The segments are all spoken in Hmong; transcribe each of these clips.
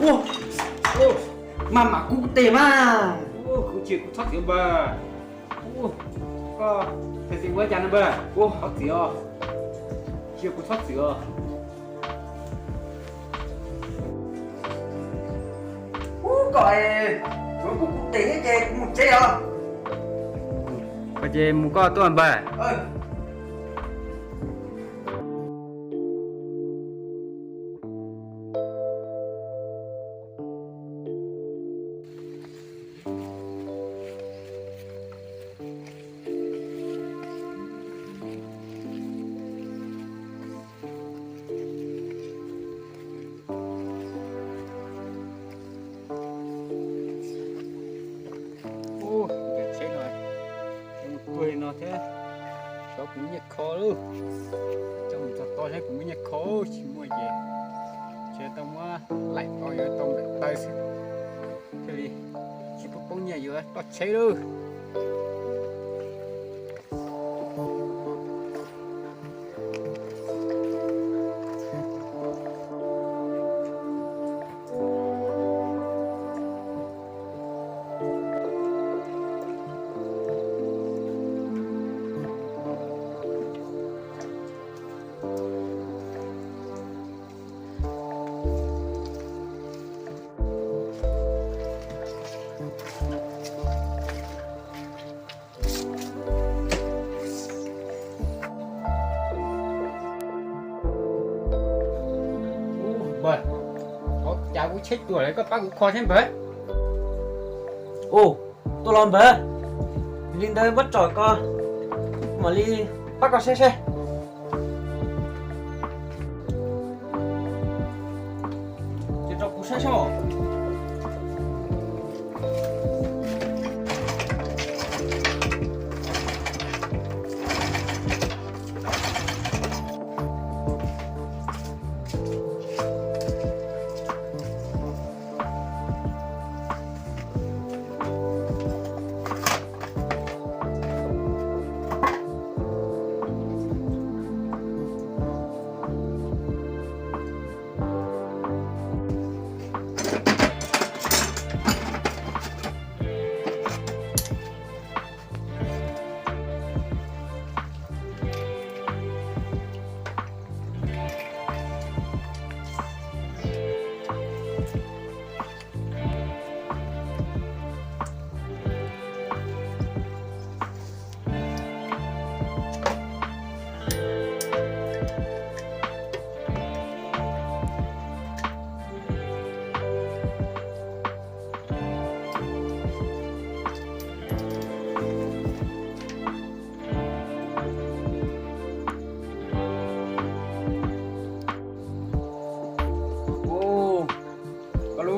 Ua, ua, mas mam kuv tes mas. Ua, kuv tsis, kuv txhob txwv npawg. Ua, koj txhais tes ua cas no npawg? Ua, txhob txwv os. Tsis, kuv txhob txwv os. Ub, koj, kuv kuv tes thiab ces kuv mus tsev os. Koj ces mus koj tuaj npawg. Ub, cov tsheb no, mus tuag li no thiab, xyov kuv muaj nyiaj kho lauj. Coj mus txog tod saib kuv muaj nyiaj kho, tsis muaj ces tsis tau muab laim ko, yuav tau npam taw xwb. Thiaj li tsis pub poob nyiaj yuav toj tsheb lauj. Ub, npawg, ov, cas kuv tsheb tuag lawm koj pab kuv kho thiab npawg. Ub, tuaj los npawg, li ntawd muab tsom ko, mam li pab koj saib saib. Ces rau kuv saib saib.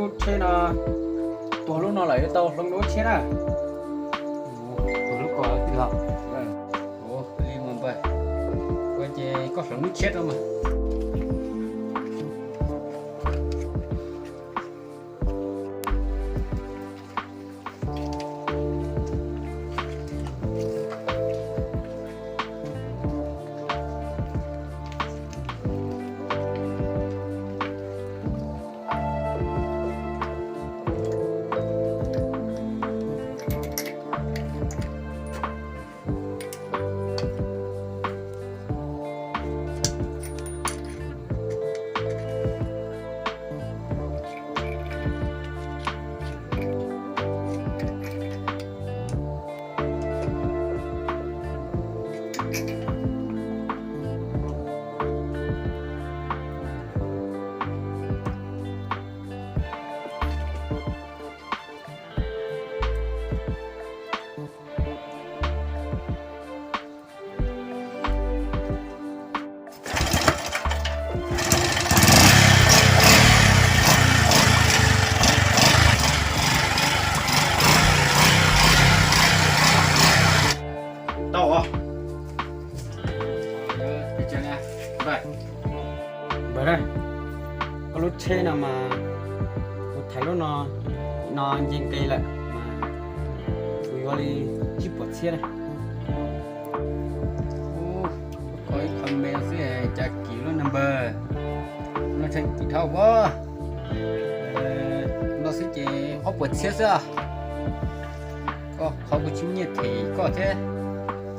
Lub tsheb no, tuag lub no lawm yuav tau hloov lub tsheb na. Tuag lub ko los. Ua li mas npawg, koj ces koj hloov lub tsheb rau mas. Tau os. Npawg, koj lub tsheb no mas kuv thaiv lub no, no nce nqe lawm, kuv yuav li tsib puas txhiab na. Koj ib qho me xwb cas kim lub no npawg, no tshee kim dhau pob. No xwb ces ob puas txhiab xwb. Koj qhov kuv tsis muaj nyiaj them koj thiab,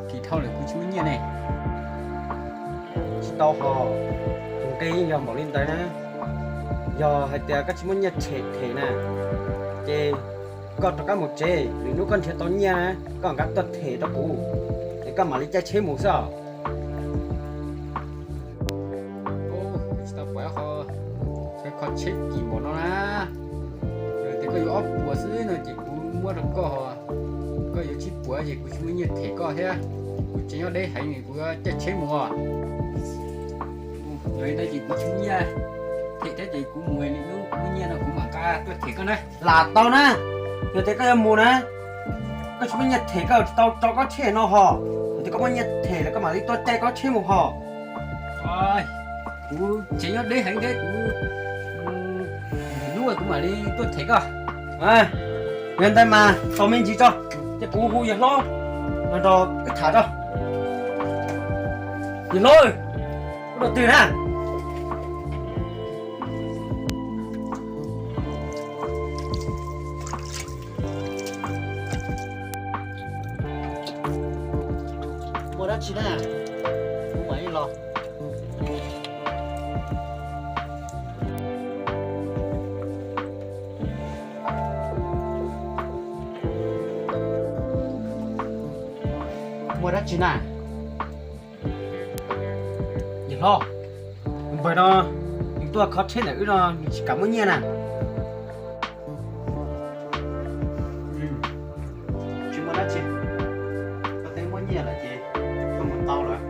kim dhau lawm kuv tsis muaj nyiaj ne. Tsis tau hos, tus nqe yeej yog npaum li ntawd na. Yog hais tias koj tsis muaj nyiaj them them na, ces koj rov qab mus tsev, lwm hnub koj nrhiav tau nyiaj na, koj rov qab tuaj them rau kuv, es koj mam li caij tsheb mus xwb os. Tsis tau pom qhov, kho tsheb kim npaum no na. Yog tias koj yuav ob puas xwb no ces kuv muab rau koj, koj yuav tsib puas ces kuv tsis muaj nyiaj them koj thiab. Kuv tseem nyob deb heev, kuv caij tsheb mus os. Yog li ntawd ces kuv tsis muaj nyiaj them thiab ces kuv mus, lwm hnub kuv muaj nyiaj no kuv mam nqa tuaj them koj na. Lam tau na, yog tias koj yuav mus na, koj tsis muaj nyiaj them koj tsis tau tso koj tsheb no hos. Yog tias koj muaj nyiaj them lawm koj mam li tuaj caij koj tsheb mus hos. Kuv tseem nyob deb heev thiab, kuv, hnub kuv mam li tuaj them koj. Yog ntawd mas tos me ntsis tso, ces kuv hu yawg hlob no rau wb tham tso. Yawg hlob, koj rau twg na? Muaj dab tsi na? Kuv mam li los. Muaj dab tsi na? Yawg hlob, npawg no nws tuaj kho tsheb ntawm wb no nws tsis kam muab nyiaj na. Tsis muaj dab tsi, koj twb muab nyiaj lawm ces koj mus tau lawm.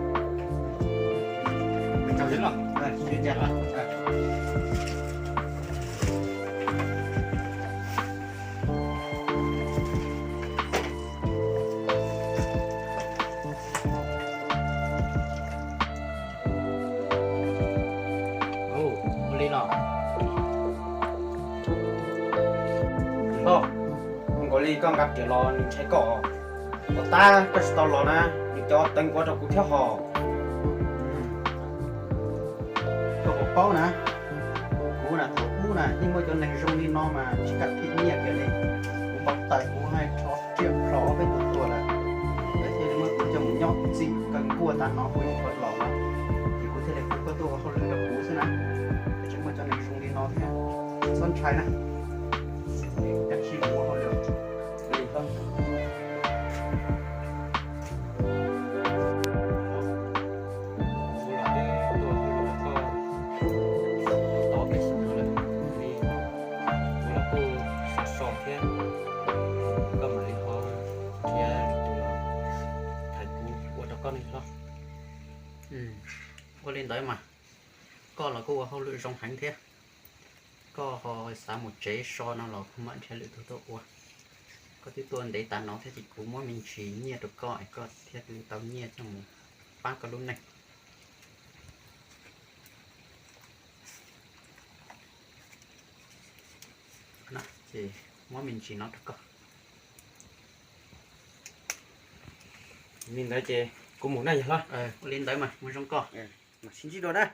Ua li los. Nkaus li koj nqa riam los nws ntshai koj. Ua tab koj tsis tau los na, nws cov teev kuv rau kuv thiab hos. Koj puas paub na, kuv na thaum ub na yeej muaj cov neeg zoo li no mas tsis kam them nyiaj kiag li. Kuv npau taws kuv haj rho riam plho ob peb tus tuag lawm, lawv thiaj li muab kuv coj mus nyob txim kaw nkuaj tas no kuv yeej rov los no, ces kuv thiaj li hu koj tuaj ua hauj lwm rau kuv xwb na. Tseem muaj cov neeg zoo li no thiab, txhob ntshai na. Cas sib mus ua hauj lwm li koj. Tau peb xyoo no lawm, kuv los kuj so so thiab, koj mam li ho nrhiav tus los thaiv kuv ua rau koj ne hlob. Ua li ntawd mas koj los kuj ua hauj lwm zoo heev thiab. Koj ho xav mus tsev so no los kuv mam nrhiav lwm tus tuaj ua. Koj twb tuaj ntev tas no thiab ces kuv muab me ntsis nyiaj rau koj es koj thiaj li tau nyiaj coj mus pab koj lub neej. Ces muab me ntsis no rau koj. Li ntawd ces kuv mus na yog los? Ua li ntawd mas mus zoo koj. Mam sib ntsib dua na.